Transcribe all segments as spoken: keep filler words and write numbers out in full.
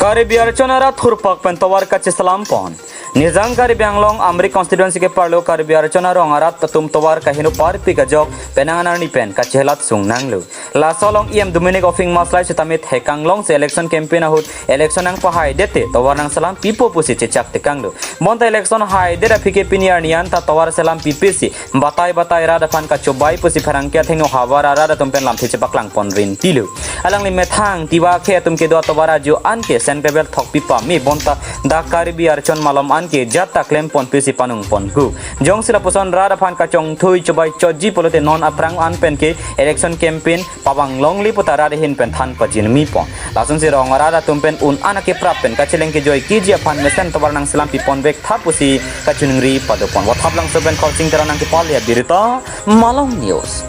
Karbi Archon arat thurpak pen tovar kacheselam pon. Nijang Karbi Anglong Amri constituency ke parlo Karbi Archon arong arat atum tovar kaheno parpik ajok penang anarni pen kachelat sung nanglo. Laso along E M Dominic Uphing Maslai sitame thek anglong si election campaign ahut election nangpahai dete tovar nangselam pipo pusi chechak tekanglo. Bonta election haidet aphi ke pini arni an ta tovar selam pipe si batai batai rat aphan kachobai pusi pherangke athengno havar arat atum pen lamthe chepaklang pon rin tilo. Alangli methang tiwa khe atum kedo atovar ajo an ke sen kebel thok pipa me bonta dak Karbi Archon malom an ke jat ta klem pon pusi panung pon ku. Jongsi lapuson rat aphan kachongthui chobai chotji pulote non aphrang an pen ke election campaign pabang longle puta rat ahin pen than pajinmi pon. Lasonsi rong arat atum pen un an akeprap pen kacheleng kejoi keji aphan mesen tovar nangselam pipon vek tha pusi kachiningri padopon. Wathap Langso pen Khorsing Terang nangkepale abirta Malong News.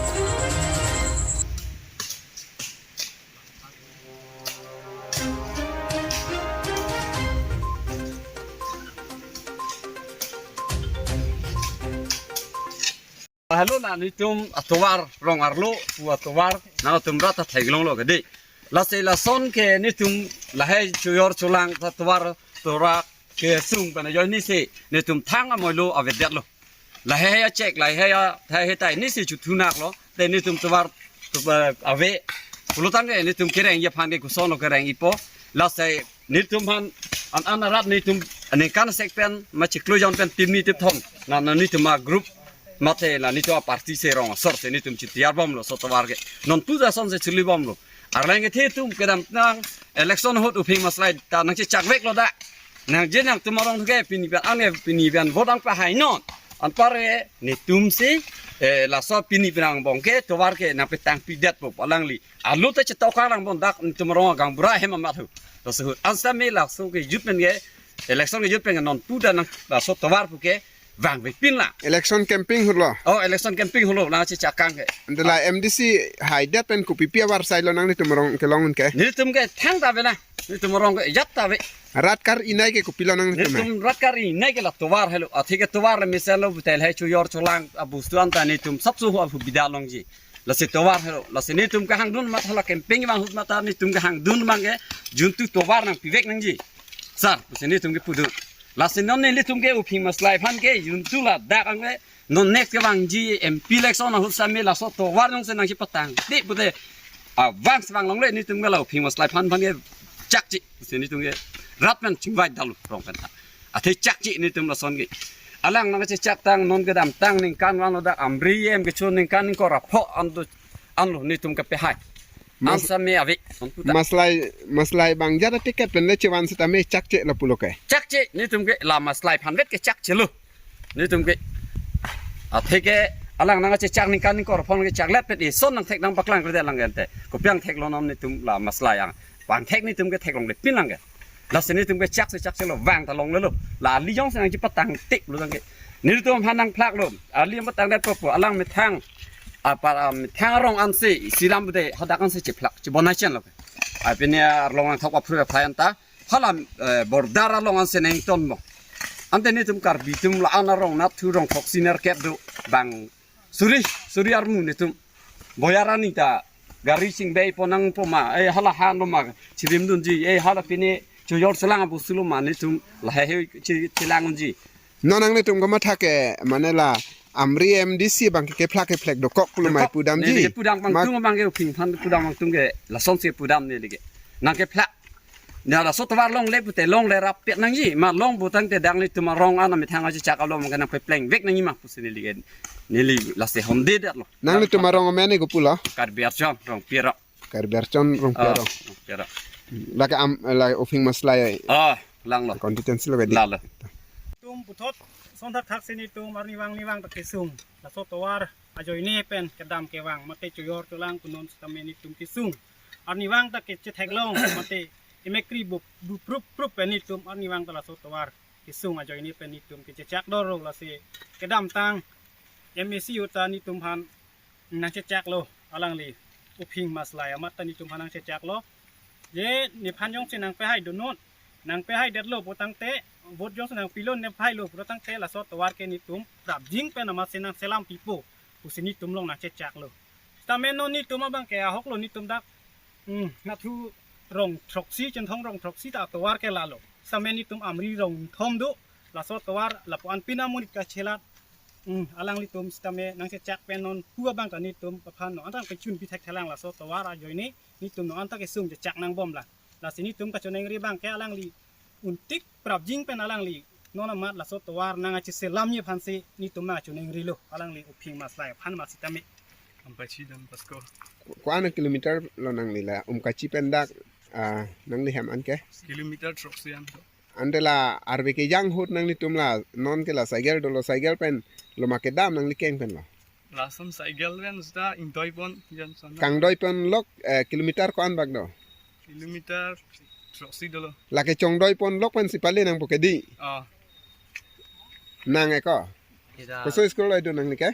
Hello, la netum atovar rong arlo pu atovar nangtum rat ta theklonglo kedi. Lasi lason ke netum lahai chojor cholang ta tovar tora kesung pen ajoine si netum thang amoilo avedetlo. Lahai achek lahai athai hetai ne si chuthunak lo. Te netum tovar, tovar ave. Pulotangte netum kereng aphan ke koson lo kereng ipo. Lasi netum aphan an an arat netum aningkan sek pen ma chiklo jon pen tim ni tip thom. Na na netum a group mate la netum a party si rong asor si netum chitiar bomlo laso tovar ke. Non puja son si chili bomlo. Arleng kethe atum kedamtang election ahut Uphing Maslai ta nangchechak veklo da. Nangje nangtum arong ke pini pen ange pini pen vote nangpahai non. Anparke netum si, eh, laso pini pen angbong ke tovar ke nangpetang pidet po alangli. Alu ta chetok kang angbong dak netum arong gaonbura hem amat hu. Laso ahut an sitame laso kejut pen ke election kejut pen ke non pu ta nang laso tovar pu ke vangvekpin lang. Election campaign ahut lo. Oh, election campaign ahut lo nangchechak kang ke. Ante la M D C haidet pen kopipi avar sailo nang netum arong kelong ke? Netum ke thangta ave na. Netum arong ke jat ta ave. Rat kar-inai ke kopilo nang netum? Netum rat kar-inai ke la tovar helo. Athe ke tovar le mesen lo butel hai chojor cholang abostu an ta netum sapso ho ahu bida longji. Lasi tovar helo. Lasi netum kehangdun amat hala campaign abang ahut amat ta netum kehangdun abang ke juntu tovar nangpivek nangji. Sir, lasi netum ke pudun. Lasi non nelitum ke Uphing Maslai aphan ke juntu ladak anke non next kevangji M P election ahut sitame laso tovar jongsi nangchepatang ti pute, ah, vang svang longle netum ke la Uphing Maslai aphan aphan ke chakche. Lasi netum ke rat pen chingvai dal rong pen ta. Athe chakche netum lason ke. Alang nangchechak tang non kedamtang ningkan vanglo dak Amri E M kecho ningkan ingkoi ra pho an do anlo netum kepahai. Mas- An sitame ave. Maslai, Maslai bang jat ticket pen le chevan sitame chakche lapulo ke. Chakche netum ke la Maslai aphan vet ke chakchelo. Netum ke. Athe ke alang nangchechak ningkan ingkoi ra pho ke chaklet pen ison nangthek nangpaklang kre lang ante. Kopi angthek lo non netum la Maslai ang. Bang thek netum ke theklonglepin lang ke. Lasi netum ke chakche chakchelo vang ta longlelo. La ali jongsi nangchepatang tik lo tangke. Netum aphan nangphlaklo. Ali nangpatangdet po pu alang methang. Apar, ah, methang arong ansi silam bude hadak ansi chephlak chebonai chenlo. Apini arlong nangthok aphu aphan ta. Hala, eh, border along ansi nangtonmo. Ante netum Karbi atum la-an arong nathu rong thok senior kep do bang suri, suri armu netum. Boyar ani ta gari chingvei pon nangpo ma, eh, hala han lo ma, chirim dunji, eh, hala pini chojor cholang abostu lo ma netum lahai he chi-, chelang unji. Non nang netum kamatha ke, mane la Amri M D C bang ke kephlak kephlek dokok lo mai. Dokok. Pudamji. Neli ke pudam bang Ma- tung bang ke Uphing aphan pudam bang tung ke lasonsi pudam neli ke. Nangkephlak. Ya, laso tovar longle pute longle rappet nangji. Ma long pu tangte dak netum arong an amethang achechak alom ke nangpeplengvek nangji ma pusi neli ke. Neli lasi honde det lo. Nang netum arong amen ke kopulo? Karbi Archon Rongpi arong. Karbi Archon Rongpi arong. Ah, Rongpi arong. Lake am, la Uphing Maslai. Ah, lang lo. Constituency lo kedi. Lang lo. Netum puthot son thakthak si netum arnivang nivang ta kesung. Laso tovar ajoine pen kedam kevang mate chojor cholang pu non sitame netum kesung. Arnivang ta kechetheklong mate emekri bup bup prup prup pen netum arnivang ta laso tovar kesung ajoine pen netum kechechak dolo lasi kedamtang M A C ahut ta netum aphan nangchechaklo alangli Uphing Maslai amat ta netum aphan nangchechaklo. Je nephan jongsi nangpehai dunnon, nangpehaidetlo pu tangte, vote jongsi nangpilo nepehailo pu tangte, laso tovar ke netum prapjin pen amatsi nangselam pipo pusi netum along nangchechaklo. Sitame non netum abang ke ahok lo netum dak, hmm, nathu rong throksi, Chinthong rong throksi ta atovar ke lalo. Sitame netum Amri rong thom do, laso tovar lapu-an pina monit kachelat. Hmm, alanglitum sitame nangchechak pen non pu abang ta netum aphan non anta kechun pithek thelang laso tovar ajoine netum non anta kesung chechak nangbomlang. Lasi netum kachoningri abang ke alangli untik prapjin pen alangli non amat laso tovar nangkacheselamji aphansi netum nangkachoningrilo, alangli uphing maslai aphan ma sitame. Ampachi Don Bosco. Ko-an kilometer lo nangli la Umkachi pen dak, ah, nangli hem an ke? Kilometer throksi an. Ante la arve kejang ahut nanglitum la non ke la cycle dolo, cycle pen lo ma kedam nangli keng pen lo? Lason cycle pen sita ingdoipon jan son. Kangdoipon lok, eh, kilometer ko-an bak do? Kilometer throksi dolo. Lake chongdoipon lok pen si pale nangpo ke dei? Oh. Nang eko? Ida. Koso school lo do nangli ke?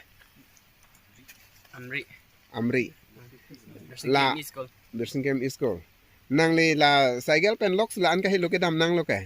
Amri. Amri. Nursing La- Camp School. Nursing Camp School. Nangli la cycle pen lok si la-an kahelo kedam nanglo ke?